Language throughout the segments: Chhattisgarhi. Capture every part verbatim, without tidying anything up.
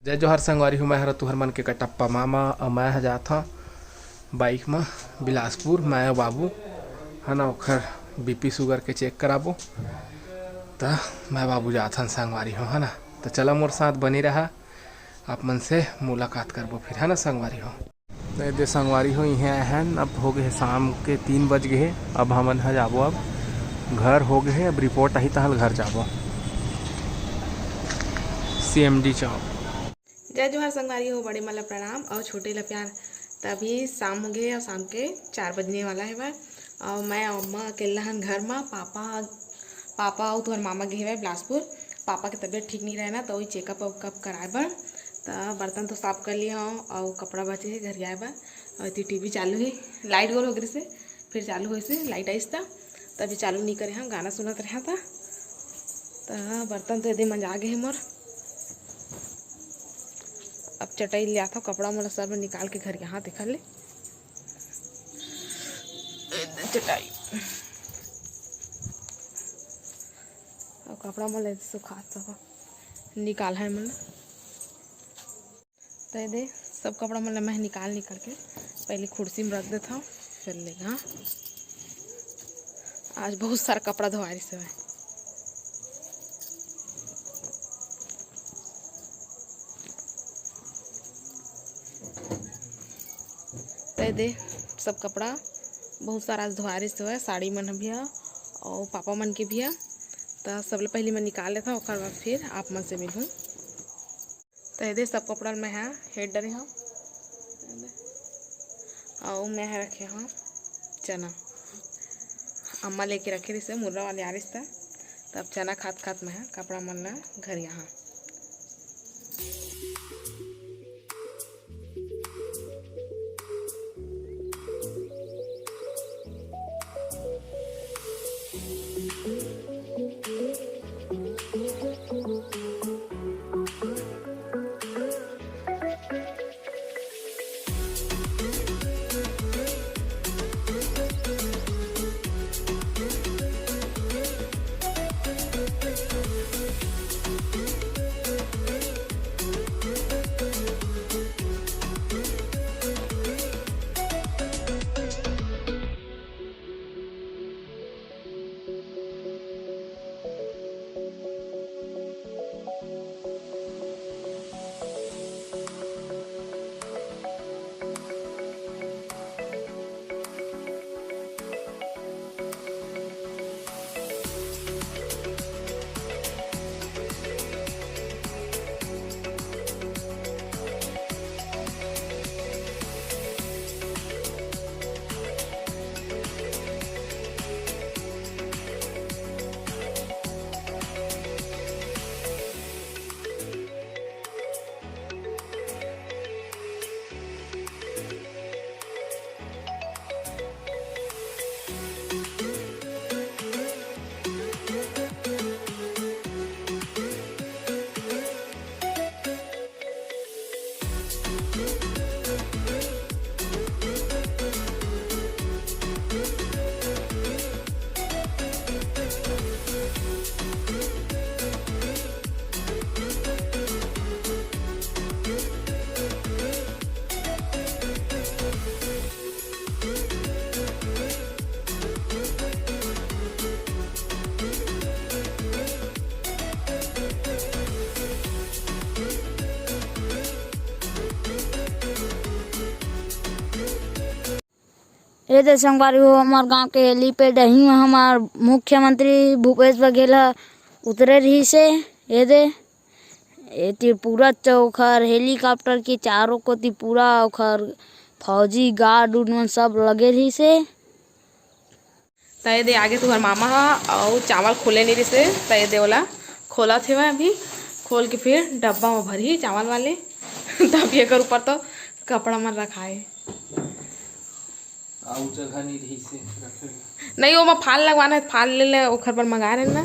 जय जोहार संगवारी हो, मैं हर तुहर मन के कटप्पा मामा, अउ मैं ह जात हंव bike म बिलासपुर, मैं अउ बाबू, है ना, ओखर B P sugar के check कराबो। त मैं बाबू जात हन संगवारी हो, है ना। त चला मोर साथ बने रहा, आप मन से मुलाकात करबो फिर, है ना संगवारी हो। त ये दे संगवारी हो, इहें आए हन, अब हो गए हे शाम के तीन बज गए हे। अब हमन ह जाबो, अब घर हो गए हे, अब report आही तहां घर जाबो। C M D चौक। जय जोहार संगवारी हो, बड़े मन ला प्रणाम अउ छोटे ला प्यार। त अभी शाम हो गए हे अउ शाम के चार बजने वाला हे बा। अउ मैं अउ अम्मा अकेल्ला हन घर मा। पापा, पापा अउ तुहर मामा गे हवय बिलासपुर। पापा के तबीयत ठीक नहीं रहे ना, त वही checkup वेकअप कराए बर। त बर्तन तो साफ कर लिए हंव अउ कपड़ा बचे हे घर आए बर। अउ एती T V चालू हे, light गोल हो गए से, फिर चालू होइसे, light आइस त, तभी चालू नहीं करे हंव, गाना सुनत रहे त। त बर्तन तो एदे मंजा गे हे मोर। अब चटाई ले आथव, कपड़ा मोला सब निकाल के घर यहाँ देखा ले। चटाई अउ कपड़ा मन ल सुखात हव, निकाल है मन। त ये दे सब कपड़ा मन ल मैं निकाल निकाल के पहले कुर्सी में रख देत हव, फिर लेगा। आज बहुत सारा कपड़ा धोवाए रहिस हवय। त ये दे सब कपड़ा बहुत सारा आज धोवाए रहिस हवय, साड़ी मन भी ह अउ पापा मन के भी ह। त सबले पहले मैं निकाल लेथव, ओकर बाद फिर आप मन से मिलहूँ। त ये दे सब कपड़ा ल मैं ह हेर डरे हव। अउ मैं ह रखे हव चना, अम्मा लेके रखे रहिस, मुर्रा वाले आ रहिस त, तब चना खात खात मैं ह कपड़ा मन ल घर यहाँ। ये दे संगवारी हो, हमार गांव के helipad, यहीं हमार मुख्यमंत्री भूपेश बघेल ह उतरे रहिस हे। ये दे, एती पूरा चौखर helicopter के चारों कोती पूरा ओखर फौजी guard उड मन सब लगे रहिस हे। त ये दे आगे तुहर मामा ह अउ चावल खोले नइ रिहिसे, त ये दे ओला खोलत हेवय अभी। खोल के फिर डब्बा म भरही चावल वाले। तब एकर ऊपर तो कपड़ा मन रखाए। अउ जगह नइ रिहिसे रखे ला। नहीं, ओमा फाल लगवाना हे, फाल ले ले, ओखर बर मंगाए रहेन ना,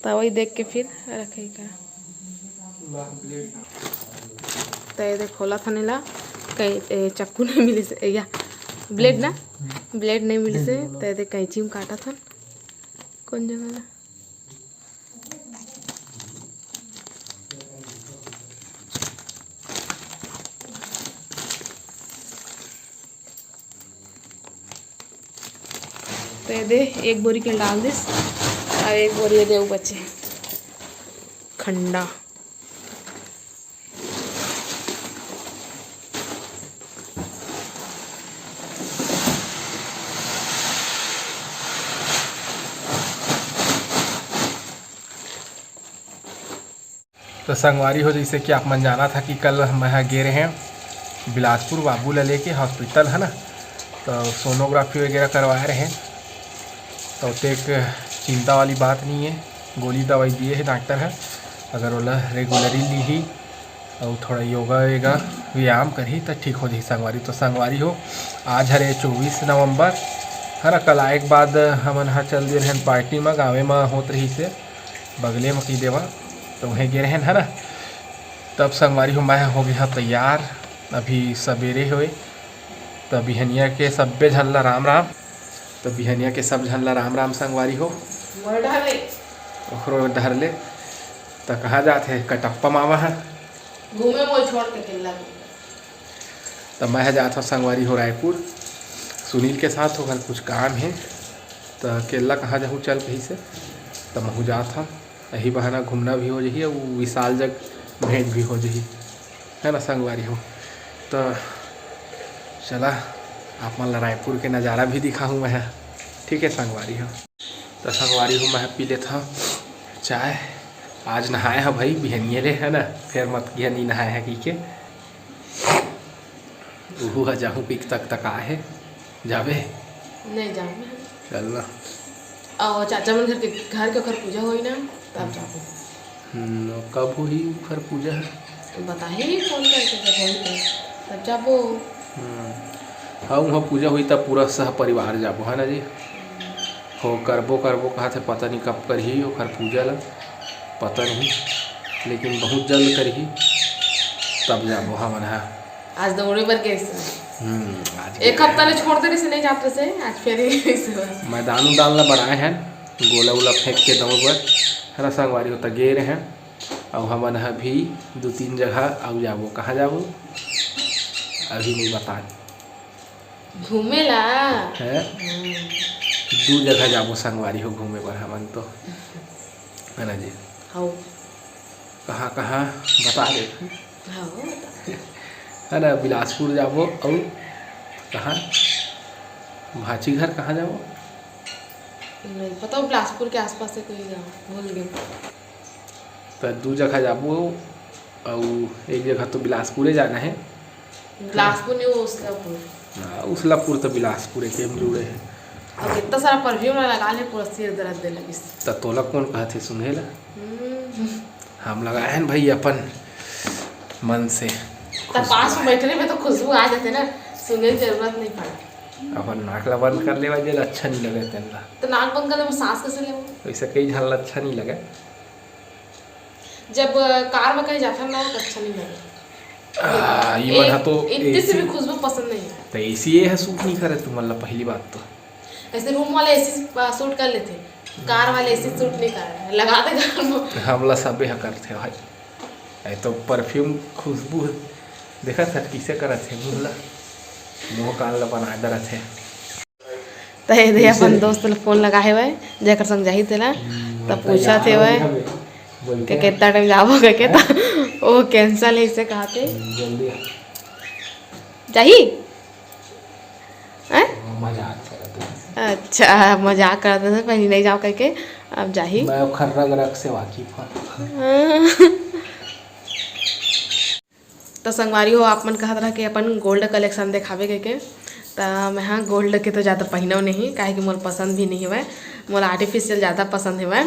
त वही देख के फिर रखे का। त ये दे खोलत हन एला, कहीं, ए, चक्कू नहीं मिलिस, ए, या blade ना, blade नहीं मिलिस हे, त ये दे कैंची में काटत हन। कौन जगह ला? तो ये दे, एक बोरी के डाल दिस, अउ एक बोरी ये दे, वो बचे खंडा। तो संगवारी हो, जैसे कि आप मन जानत हा कि कल मैं ह गे रहें बिलासपुर बाबू ला लेके हॉस्पिटल, है ना, तो सोनोग्राफी वगैरह करवाए रहें। तो ओतेक चिंता वाली बात नहीं है, गोली दवाई दिए है डॉक्टर ह, अगर ओला रेगुलरली लीही अउ थोड़ा योगा वेगा व्यायाम करही त ठीक हो जाही संगवारी। तो संगवारी हो, आज हरे चौबीस नवंबर, है ना, कल आए के बाद हमन ह चल दे रहेन पार्टी म, गाँवे म होत रहिसे, बगले म कही देवा, तो वहीं गे रहेन, है ना। तब संगवारी हो, मैं हो गया तैयार, अभी सबेरे होए, तो बिहनिया के सब्बे झन ला राम राम। तो बिहनिया के सब झन ला राम राम संगवारी हो। मोर डहर ले। ओखरो डहर ले। तो कहाँ जात हे कटप्पा मामा ह? घूमे मोर छोड़ के किल्ला घूमे। तो मैं ह जात हूँ संगवारी हो रायपुर, सुनील के साथ ओकर कुछ काम हे। तो अकेला कहाँ जाहूँ चल कही से, तो महू जात हूँ। यही बहाना घूमना भी हो जाही अउ विशाल जग भेंट भी हो जाही, है ना संगवारी हो। तो चला, आप मन ला रायपुर के नज़ारा भी दिखाहूँ मैं ह, ठीक है संगवारी हो। तो संगवारी हो, मैं ह पी लेत हूँ चाय। आज नहाए ह भाई बिहनिए ले, है ना, फिर मत किया नहीं नहाए ह की के। उहू ह जाहूँ पिक तक तक आहे, जाबे? नहीं जाऊँ मैं। चल ना। और चाचा मन घर के, घर के ओकर पूजा होई ना, तब जाबो। हम्म, कब होही ओकर पूजा ह? बताही फोन करके, जब होई तब, तब जाबो। हम्म। हाँ, वहाँ पूजा होई तब पूरा सह परिवार जाबो, है ना जी? हो करबो करबो कहत हे, पता नहीं कब करही ओकर पूजा ला, पता नहीं, लेकिन बहुत जल्द करही, तब जाबो हमन ह। आज दौड़े बर गे रहिस। हम्म, आज एक गे हफ्ता ले रहें। छोड़ दे रहिस, नहीं जात रहिस, आज फिर ही गइस। मैदान उदान ला बनाए हैं, गोला उला फेंक के दौड़ बर, है ना संगवारी हो। त गे रहें, अउ हमन ह भी दू तीन जगह अउ जाबो। कहाँ जाबो, अभी नहीं बता। घूमे ला? हैं? हम्म। दू जगह जाबो संगवारी हो घूमे बर हमन तो, है ना जी? हौ। कहाँ कहाँ बता दे। हाँ, बता। है ना, बिलासपुर जाबो अउ कहाँ, भांची घर कहाँ जाबो? नहीं पता, वो बिलासपुर के आसपास से कोई गाँव, भूल गए। तो दू जगह जाबो, अउ एक जगह तो बिलासपुरे जाना है। बिलासपुर नहीं, वो उसलापुर। हाँ, उसलापुर तो बिलासपुर के हम जुड़े हैं। अब इतना सारा परफ्यूम लगा ले, पूरा सिर दर्द दे लगिस। त तोला कौन कहत हे सुंघे ला? हम्म। हम लगाए हैं भाई अपन मन से। त पास में बैठने में तो खुशबू आ जाते ना, सुंघे की जरूरत नहीं पड़ा। अपन नाक ला बंद कर लेवा, जेला अच्छा नहीं लगे तेन ला। तो नाक बंद कर ले, वो सांस कैसे ले? वैसे कई झन ला अच्छा नहीं लगे। जब कार में कहीं जाथन ना, तो अच्छा नहीं लगे। आ, ये मन हा तो इतनी सी भी खुशबू पसंद नहीं है। तो एसी ये है सूट नहीं करे तुमन ला, पहली बात तो। ऐसे रूम वाले एसी सूट कर लेते, कार वाले एसी सूट नहीं कर, लगा दे कार में। हमला सबे ह करथे भाई। ऐ तो परफ्यूम खुशबू देखत हस किसे करत हे, मुंह ला, मुंह कान ला बना डरत हे। त ये दे अपन दोस्त ल फोन लगा हेवय, जेकर संग जाही तेला। त पूछत हेवय के कितना टाइम जाबो कहिके, त ओ कैंसिल हे, इसे कहत हे। जाही? हैं? अच्छा, मजाक करत हे, पहली नहीं जाओ कहिके, अब जाही। मैं ओखर रग रग से वाकिफ हूँ। हाँ। त संगवारी हो, आप मन कहत रहा कि अपन gold collection देखाबे कहिके, त मैं हा gold के तो ज़्यादा पहिनव नहीं, काहे कि मोर पसंद भी नहीं हवय, मोला artificial ज़्यादा पसंद हवय।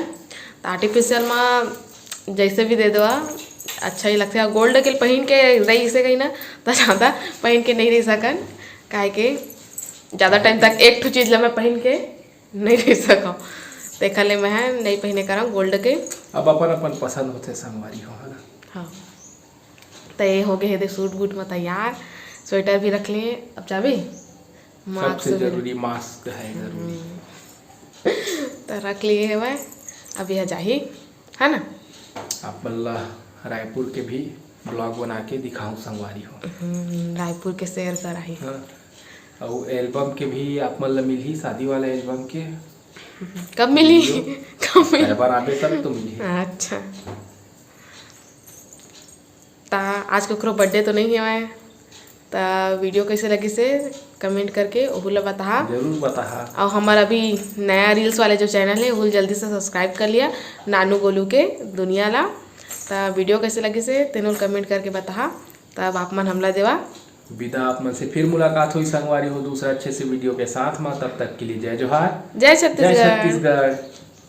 त artificial म जैसे भी दे देवा, अच्छा ही लगथे। अउ gold के पहिन के रही से कही ना, त ज़्यादा पहिन के नहीं रही सकन, काहे कि ज़्यादा टाइम तक एक ठो चीज़ ला मैं पहिन के नहीं रही सकव, तेखर ले मैं हा नहीं पहिने करव gold के। अब अपन अपन पसंद होथे संगवारी हो, है ना? हाँ। त ये हो गए हे दे सूट बूट में तैयार, स्वेटर भी रख लिए। अब जाबे, मास्क सबसे भी जरूरी मास्क है, जरूरी। हम्म। त रख लिए हेवय, अब यह जाही, है ना? आप मन ला रायपुर के भी vlog बना के दिखाऊं संगवारी हो। हम्म, रायपुर के सैर कराही। हाँ। अउ एल्बम के भी आप मन ला मिलही, शादी वाला एल्बम के। कब मिली? कब मिली? एल्बम आबे तब तो मिलही। अच्छा, ता आज ककरो बर्थडे तो नहीं हवय, ता वीडियो कैसे लगिस हे कमेंट करके ओहू ला बताहा। जरूर बताहा। और हमारा अभी नया रील्स वाले जो चैनल है, ओहू ला जल्दी से सब्सक्राइब कर लिया, नानू गोलू के दुनिया ला। ता वीडियो कैसे लगिस हे तेनों कमेंट करके बताहा। तब आप मन हमला देवा। विदा, आप मन से फिर मुलाकात होई संगवारी हो दूसरा अच्छे से वीडियो के साथ में। तब तक के लिए जय जोहार, जय जय छत्तीसगढ़। छत्तीसगढ़।